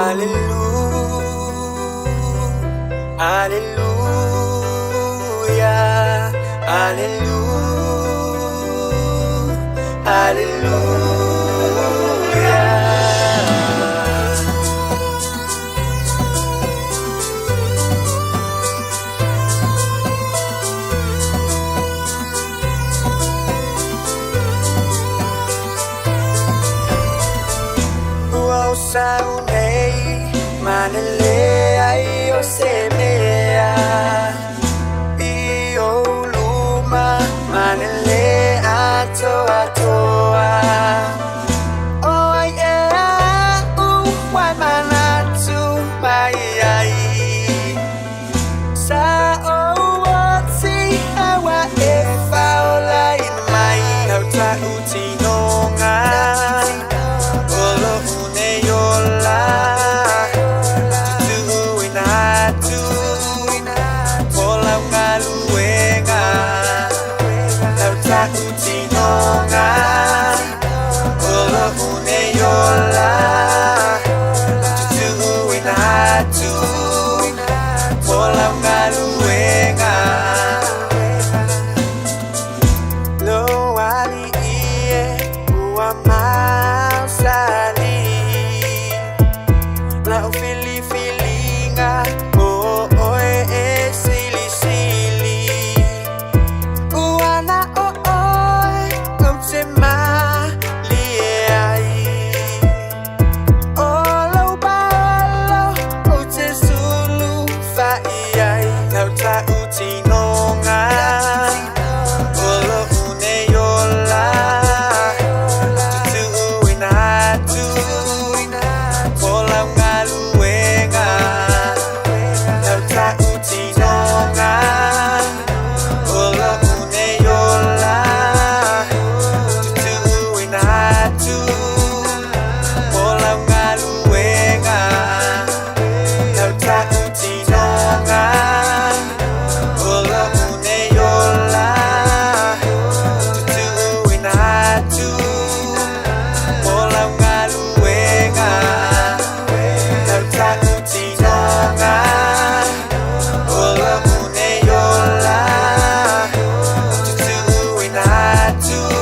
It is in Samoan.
Alleluia, Alleluia, Alleluia, Alleluia. Ua ou sau nei manele ai o se mea i ou luma manele atoatoa. O ai ea aʻu e manatu mai ai sa ou oti aua e faolaina mai lau tautinoga o lo'u nei ola tutuuina atu mo lau galuega lau tautinoga o lo'u nei ola tutuuina atu mo lau galuega. Lou alii e ua mausali la'u filifiliga o oe e silisili ua na o oe ou te malie ai o lou paolo ou te sulufa'i ai lau tautinoga o lo'u nei ola tutuuina atu mo lau galuega lau tautinoga o lo'u nei ola tutuuina atu mo lau galuega lau tautinoga o lo'u nei ola tutuuina atu mo lau galuega lau tautinoga o lo'u nei ola tutuuina atu.